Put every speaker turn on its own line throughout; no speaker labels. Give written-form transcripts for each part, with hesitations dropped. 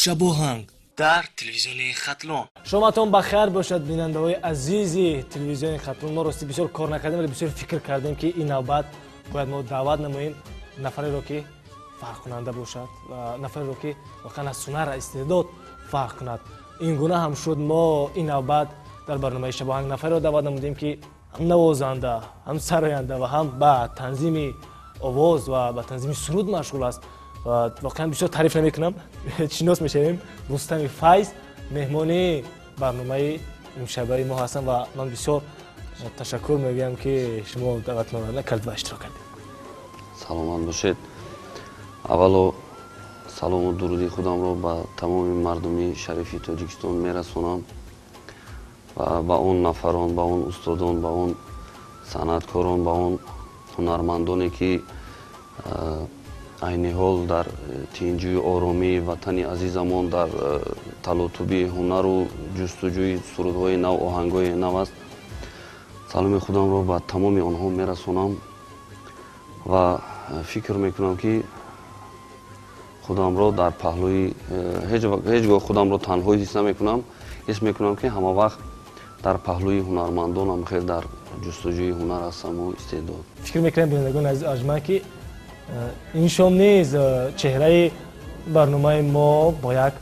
Шабоҳанг дар телевизиони Хатлон.
Шоматон ба хайр бошад, бинандаҳои азизи телевизиони Хатлон. Мо рости бисёр кор накардем, вале бисёр фикр кардем, ки ин навбат бояд мо даъват намоем нафареро, ки фарқкунанда бошад ва нафареро, ки воқеан аз ҳунар, истеъдод фарқ кунад. Ин гуна ҳам шуд. Мо ин навбат дар барномаи Шабоҳанг нафареро даъват намудем, ки ҳам навозанда, ҳам сароянда ва ҳам ба танзими овоз ва ба танзими суруд машғул аст. Ва воқеан бисёр таъриф намекунам, шинос мешавем. Рустами Файз меҳмони барномаи имшабаи мо ҳастанд ва ман бисёр ташаккур мегӯям, ки шумо даъватнома накард ва иштирок кардед.
Саломат бошед. Аввало салому дуруди худамро ба тамоми мардуми шарифи Тоҷикистон мерасонам ва ба он нафарон, ба он устодон, ба он санъаткорон, ба он ҳунармандоне, ки айни ҳол дар тинҷию оромии ватани азизамон дар талотуби ҳунару ҷустуҷӯи сурудҳои нав, оҳангҳои нав аст. Саломи худамро ба тамоми онҳо мерасонам ва фикр мекунам, ки худамро дар паҳлӯи ҳеҷ гоҳ худамро танҳо ҳис намекунам. Ҳис мекунам, ки ҳама вақт дар паҳлӯи ҳунармандонам, хел дар ҷустуҷӯи ҳунар ҳастаму истеъдод.
Фикр мекунам, бинандагони азиз арҷманд, ки ин шом низ чеҳраи барномаи мо бо як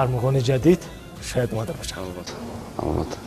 армуғони ҷадид шояд омада бошад.
Албатта, албатта.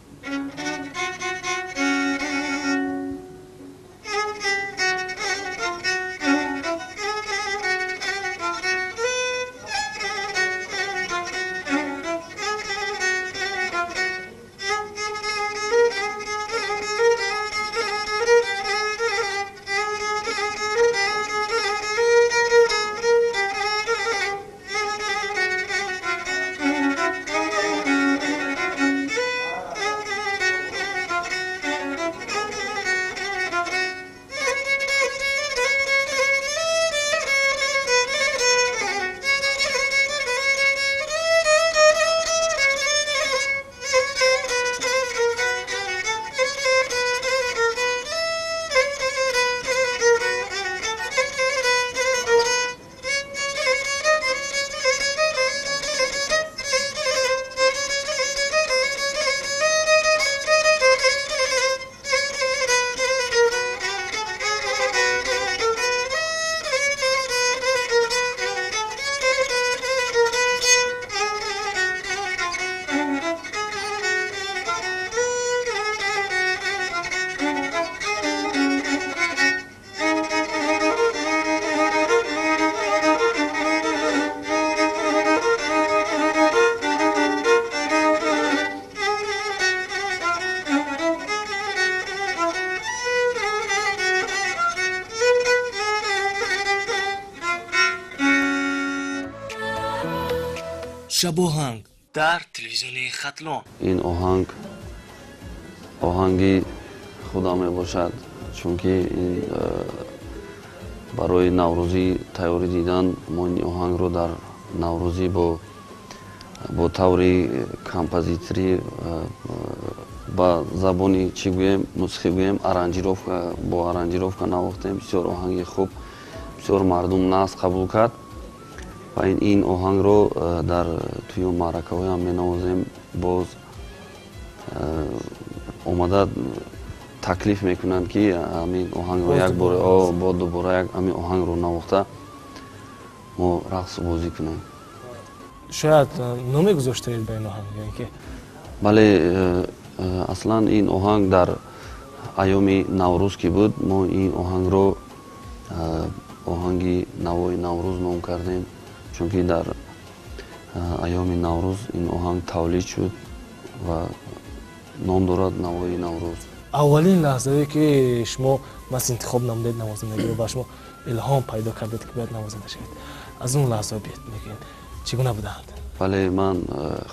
Шабоҳанг дар телевизиони Хатлон.
Ин оҳанг оҳанги худам мебошад, чунки ин барои наврӯзӣ тайёрӣ дидан. Мо ин оҳангро дар наврӯзӣ бо таври композиторӣ, ба забони чӣ гӯем, мусиқӣ гӯем, аранжировка, бо аранжировка навохтем. Бисёр оҳанги хуб, бисёр мардум нағз қабул кард ва ин оҳангро дар тӯю маъракаҳоям менавозем. Боз омада таклиф мекунанд, ки ҳамин оҳангро як бор бо дубора ҳамин оҳангро навохта мо рақсу бозӣ кунем.
Шояд номе гузоштаед ба ин оҳанг ё ки?
Бале, аслан ин оҳанг дар айёми Наврӯз ки буд, мо ин оҳангро оҳанги Навои Наврӯз ном кардем, чунки дар айёми Наврӯз ин оҳанг тавлид шуд ва ном дорад Навои Наврӯз.
Аввалин лаҳзае, ки шумо мас интихоб намудед навозандагиро, ба шумо илҳом пайдо кардед, ки бояд навозанда шавед, аз он лаҳза биед мегӯем, чӣ гуна буданд?
Бале, ман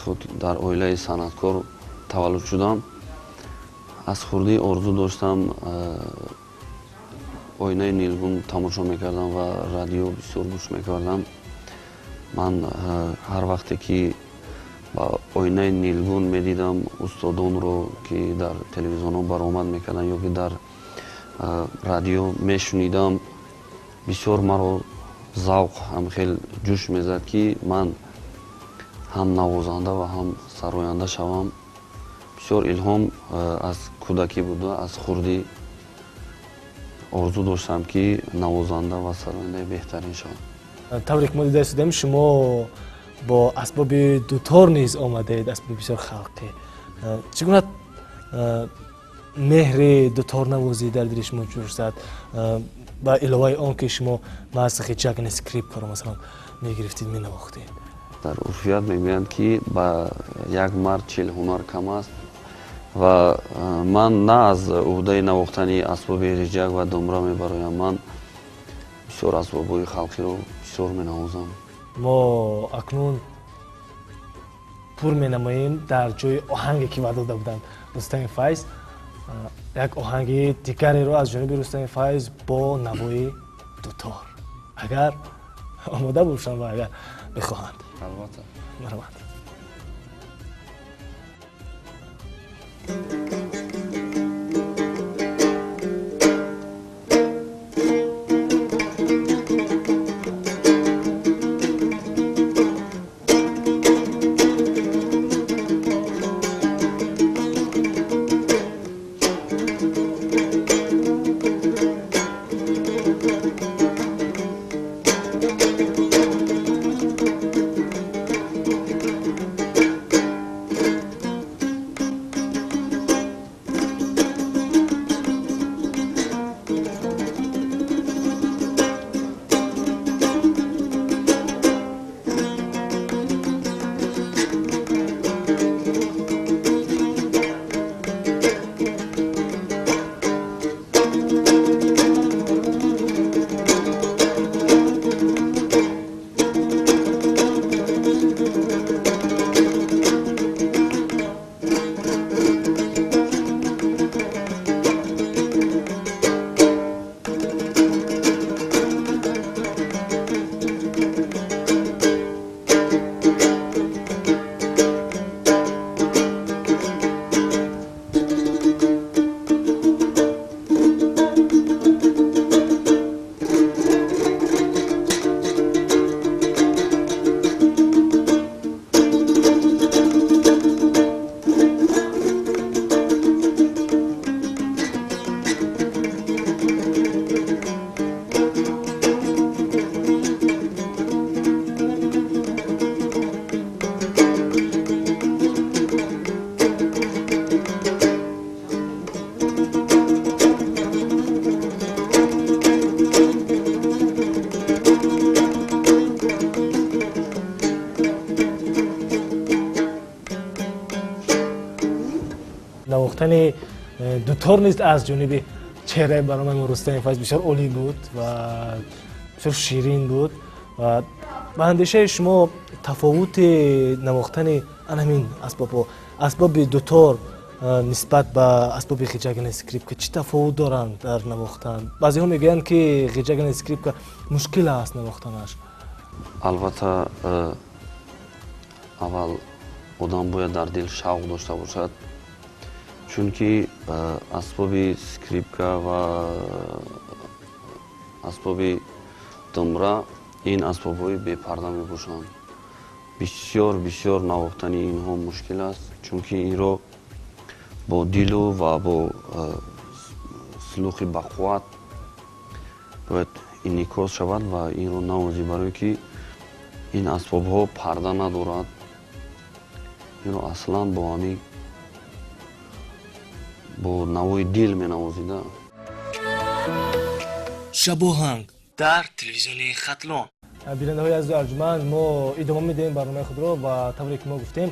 худ дар оилаи санъаткор таваллуд шудам. Аз хурдӣ орзу доштам, оинаи нилгун тамошо мекардам ва радио бисёр гӯш мекардам. Ман ҳар вақте ки ба оинаи нилгун медидам устодонро, ки дар телевизионҳо баромад мекарданд ё ки дар радио мешунидам, бисёр маро завқ ҳам хел ҷӯш мезад, ки ман ҳам навозанда ва ҳам сароянда шавам. Бисёр илҳом аз кӯдакӣ буда, аз хурдӣ орзу доштам, ки навозанда ва сарояндаи беҳтарин шавам.
Тавре ки мо дида истодем, шумо бо асбоби дутор низ омадед, асбоби бисёр халқӣ. Чӣ гуна меҳри дуторнавозӣ дар дили шумо ҷӯш зад, ба иловаи он ки шумо маҳз ғиҷак, яъне скрипкаро масалан мегирифтед, менавохтед?
Дар урфият мегӯянд, ки ба як мард 40 ҳунар кам аст ва ман на аз уҳдаи навохтани асбоби ғиҷак ва думра мебароям, ман бисёр асбобҳои халқиро бисёр менавозам.
Мо акнун пур менамоем дар ҷои оҳанге ки ваъда дода буданд Рустами Файз, як оҳанги дигареро аз ҷониби Рустами Файз бо навои дутор, агар омода бошанд ва агар бихоҳанд.
Албатта.
Марҳамат. Навохтани дутор низ аз ҷониби чеҳраи барномаи мо Рустами Файз бисёр олӣ буд ва бисёр ширин буд. Ва ба андешаи шумо тафовути навохтани ан ҳамин асбобҳо, асбоби дутор нисбат ба асбоби ғиҷак, яъне скрипка, чӣ тафовут доранд дар навохтан? Баъзеҳо мегӯянд, ки ғиҷак, яъне скрипка мушкил аст навохтанаш.
Албатта, аввал одам бояд дар дил шавқ дошта бошад, чунки асбоби скрипка ва асбоби думра ин асбобҳои бепарда мебошанд. Бисёр бисёр навохтани инҳо мушкил аст, чунки инро бо дилу ва бо слухи бақувват бояд инъикос шавад ва инро навозӣ, барое ки ин асбобҳо парда надорад. Инро аслан бо ҳамин бо навои дил менавозида.
Шабоҳанг дар телевизиони Хатлон.
Бинандаҳои азизу арҷманд, мо идома медиҳем барномаи худро ва тавре ки мо гуфтем,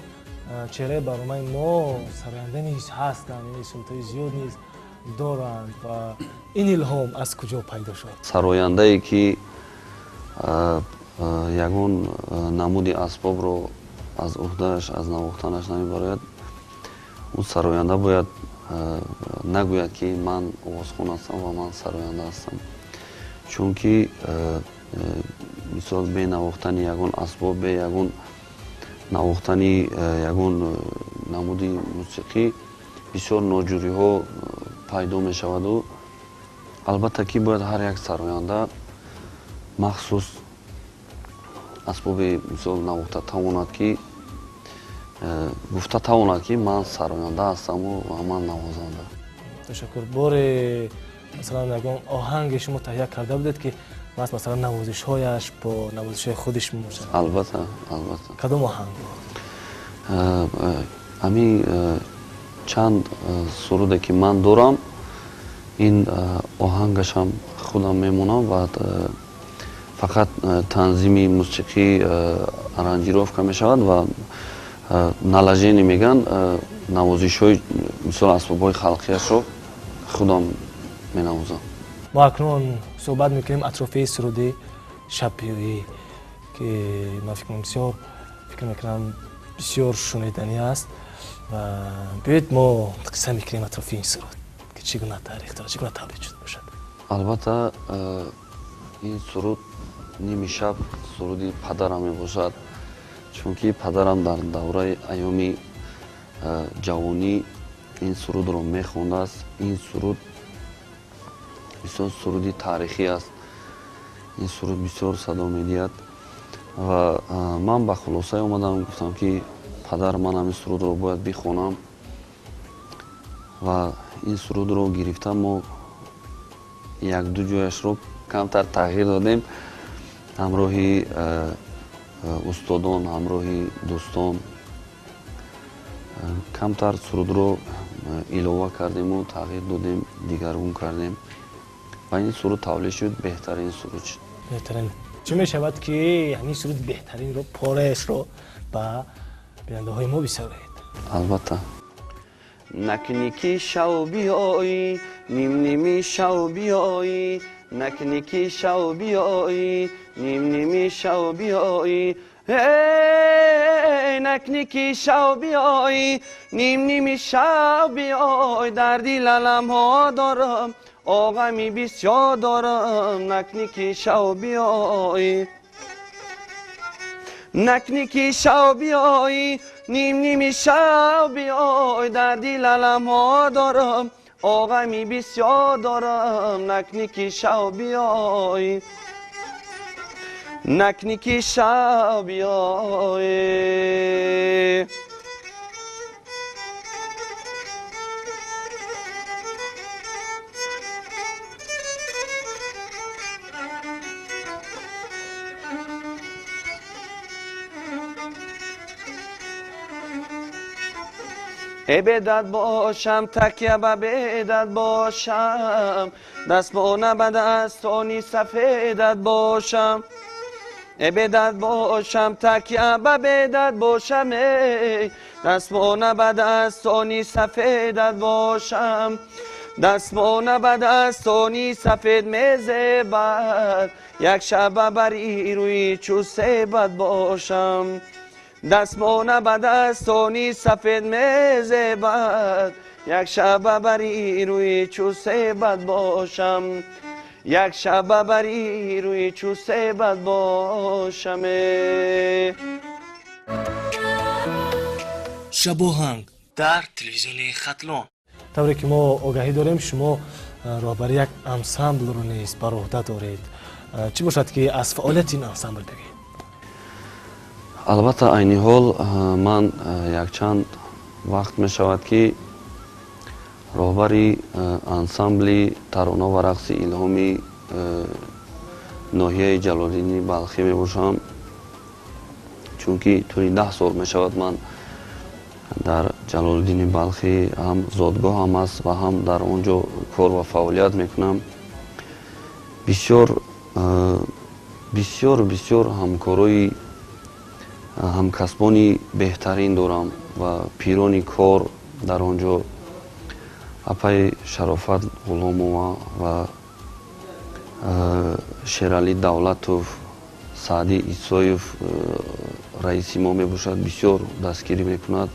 чеҳраи барномаи мо сароянда низ ҳастанд, яъне сурудҳои зиёд низ доранд ва ин илҳом аз куҷо пайдо шуд?
Сарояндае ки ягон намуди асбобро аз уҳдааш, аз навохтанаш намебарояд, ӯ сароянда бояд нагӯяд, ки ман овозхон ҳастам ва ман сароянда ҳастам, чунки мисол бе навохтани ягон асбоб, бе ягон навохтани ягон намуди мусиқӣ бисёр ноҷӯриҳо пайдо мешаваду албатта ки бояд ҳар як сароянда махсус асбоби мисол навохта тавонад, ки Гуфта тавонад, ки ман сароянда ҳастаму ва ман навозанда.
Ташаккур. Боре, масалан, ягон оҳанге шумо таҳия карда будед, ки масалан навозишҳояш бо навозишҳои худи шумо бошад?
Албатта, албатта.
Кадом оҳанг буд?
Ҳамин чанд суруде, ки ман дорам, ин оҳангашам худам мемонам ва фақат танзими мусиқӣ, аранжировка мешавад ва наложение мегӯянд, навозишҳои, мисол, асбобҳои халқияшро худам менавозам.
Мо акнун суҳбат мекунем атрофи суруди «Шаб биёӣ», ки ман фикр бисёр фикр мекунам, бисёр шуниданӣ аст. Ва биёед, мо қисса мекунем атрофи ин суруд, ки чӣ гуна таърих дорад, чӣ гуна тавлид шуда бошад.
Албатта, ин суруд «Ними шаб» суруди падарам мебошад, чунки падарам дар давраи айёми ҷавонӣ ин сурудро мехондааст. Ин суруд бисёр суруди таърихӣ аст, ин суруд бисёр садо медиҳад. Ва ман ба хулосае омадам, гуфтам, ки падар, ман ҳамин сурудро бояд бихонам. Ва ин сурудро гирифта, мо якду ҷояшро камтар тағйир додем, ҳамроҳи устодон, ҳамроҳи дӯстон камтар сурудро илова кардему, тағйир додем, дигаргун кардем ва ин суруд тавлид шуд, беҳтарин суруд шуд.
Беҳтарин. Чӣ мешавад, ки ҳамин суруди беҳтаринро, пораашро ба бинандаҳои мо бисароед?
Албатта. Накунӣ ки шав биёӣ, ним-ними шав биёӣ, накунӣ ки шав биёӣ, ним-ними шав биёӣ, накунӣ ки шав биёӣ, ним-ними шав биёй, дар дил аламҳо дорам, оғами бисёр дорам, накунӣ ки шав биёӣ, накунӣ ки шав биёӣ, ним-ними шав биёй, дар дил аламҳо дорам, оғами бисёр дорам, накунӣ ки шав биёӣ, накунӣ ки шав биёӣ. Э бедад бошам, такя ба бедад бошам, дастбона ба дастони сафедат бошам. Э бедад бошам, такя ба бедад бошам, дастбона ба дастони сафедат бошам, дастбона ба дастони сафед мезебад, як шаба бари рӯи чӯ себат бошам, дастмона ба дастони сафед мезебад, як шаба бари рӯи чӯ себат бошам, як шаба бари рӯи чӯ себат бошам.
Шабоҳанг дар телевизиони Хатлон.
Тавре ки мо огаҳӣ дорем, шумо роҳбари як ансамблро низ бар уҳда доред. Чӣ бошад, ки аз фаъолияти ин ансамбл бигӯед?
Албатта, айни ҳол ман якчанд вақт мешавад, ки роҳбари ансамбли тарона ва рақси Илҳоми ноҳияи Ҷалолиддини Балхӣ мебошам, чунки тӯли 10 сол мешавад, ман дар Ҷалолиддини Балхӣ ҳам зодгоҳам аст ва ҳам дар он ҷо кор ва фаъолият мекунам. Бисёр, бисёр, бисёр ҳамкорои, ҳамкасбони беҳтарин дорам ва пирони кор дар он ҷо, апаи Шарофат Ғуломова ва Шералӣ Давлатов, Саъдӣ Исоев, раиси мо мебошад, бисёр дастгирӣ мекунад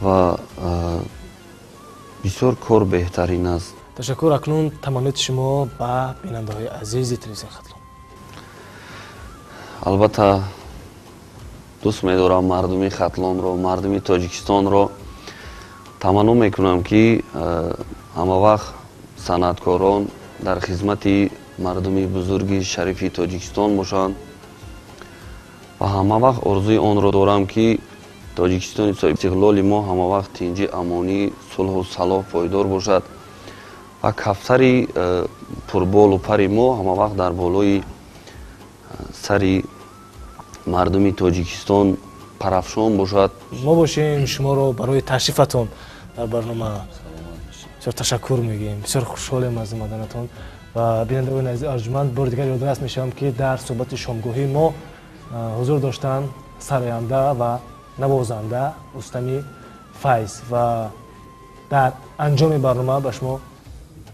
ва бисёр кор беҳтарин аст.
Ташаккур. Акнун таманноти шумо ба бинандаҳои азизи телевизиони Хатлон.
Албатта, дӯст медорам мардуми Хатлонро, мардуми Тоҷикистонро. Таманно мекунам, ки ҳама вақт санъаткорон дар хизмати мардуми бузурги шарифи Тоҷикистон бошанд. Ва ҳама вақт орзуи онро дорам, ки Тоҷикистони соҳибистиқлоли мо ҳама вақт тинҷӣ, амонӣ, сулҳу салоҳ пойдор бошад ва кафтари пурболу пари мо ҳама вақт дар болои сари мардуми Тоҷикистон парафшон бошад.
Мо бошем шуморо барои ташрифатон дар барнома бисёр ташаккур мегӯем. Бисёр хушҳолем аз омаданатон. Ва бинандагони азиз арҷманд, бори дигар ёдрас мешавам, ки дар суҳбати шомгоҳии мо ҳузур доштанд сароянда ва навозанда Рустами Файз. Ва дар анҷоми барнома ба шумо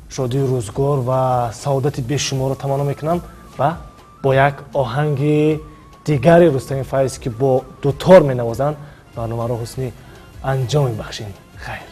шодии рӯзгор ва саодати бешуморро таманно мекунам ва бо як оҳанги дигари Рустами Файз, ки бо дутор менавозанд, барномаро ҳусни анҷом мебахшем. Хайр.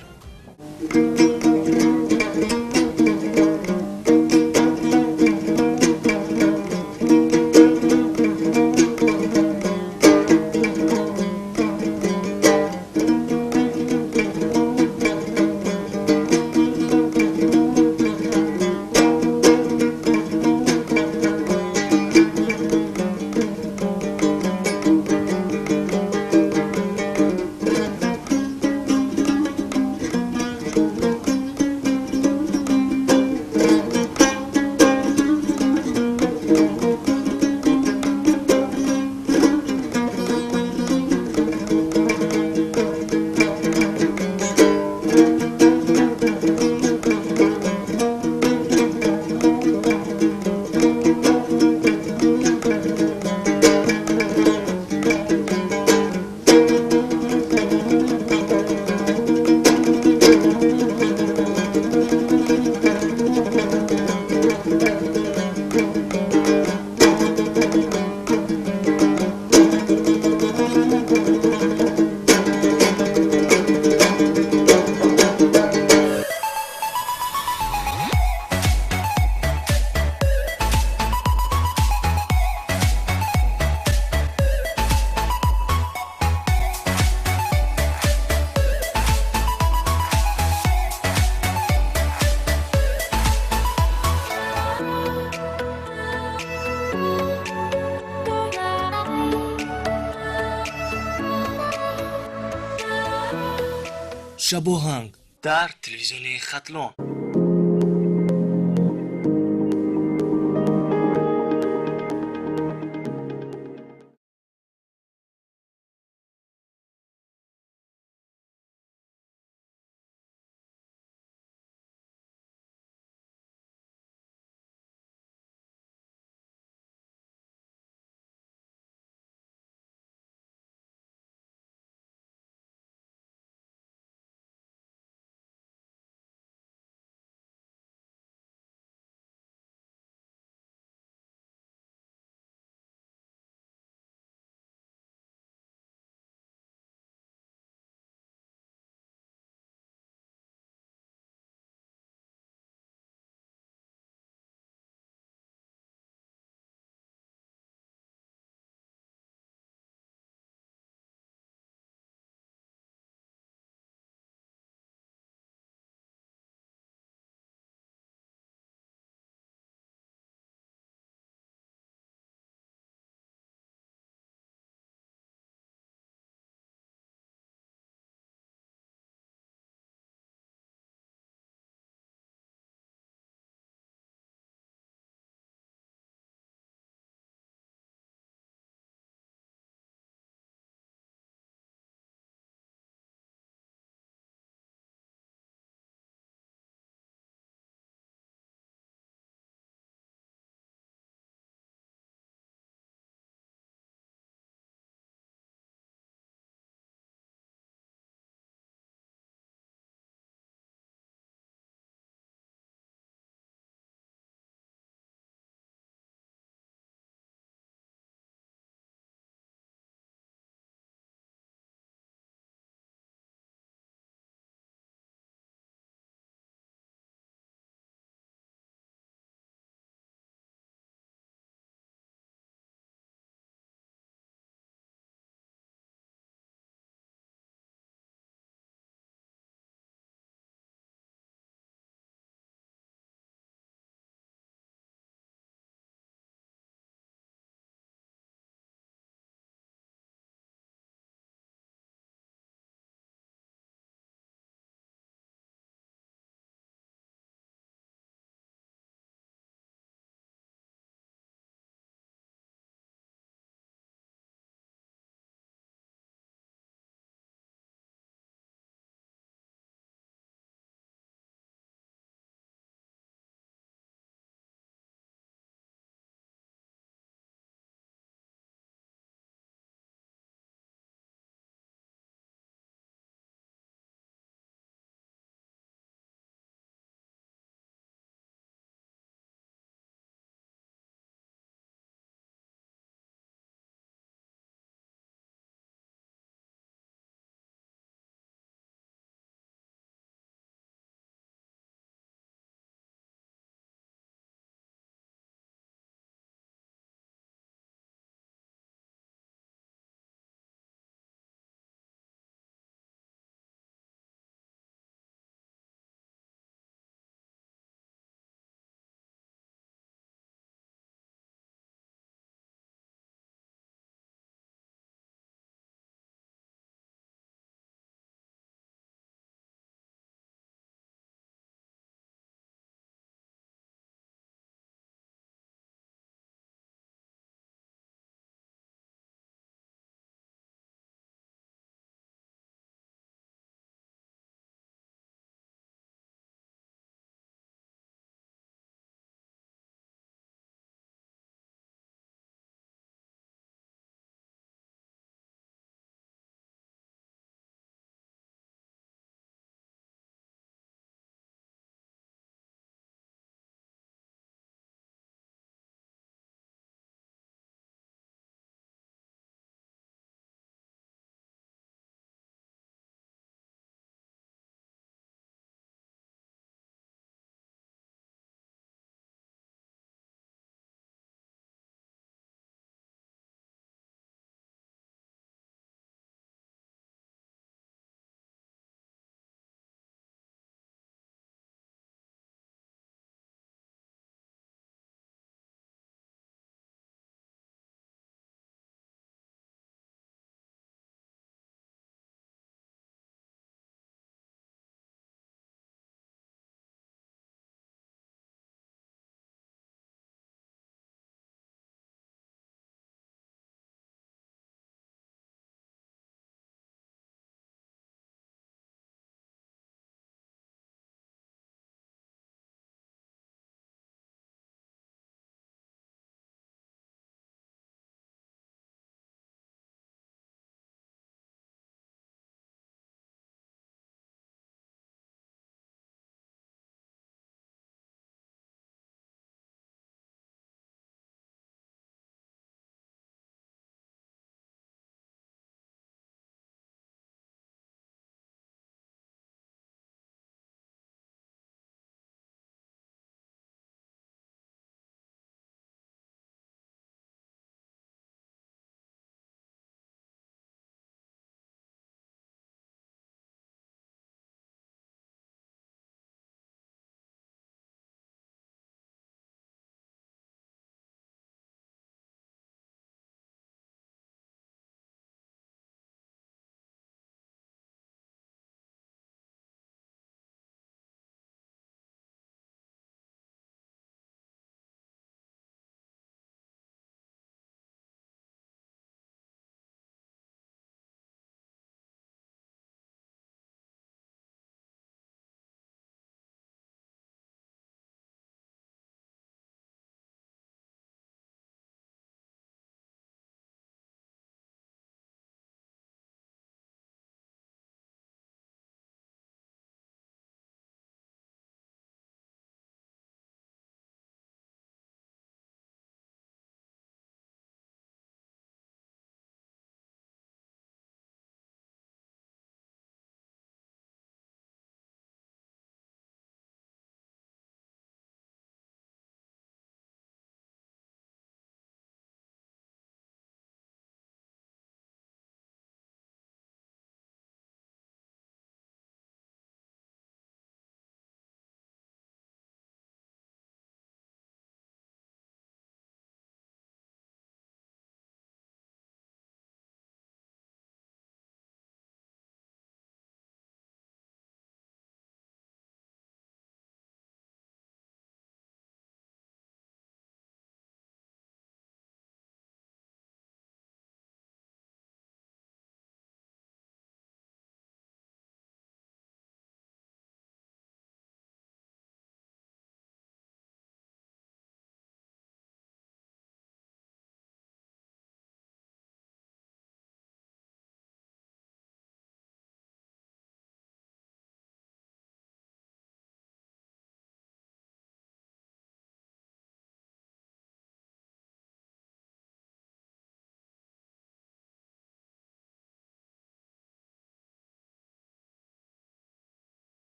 Шабоҳанг дар телевизиони Хатлон.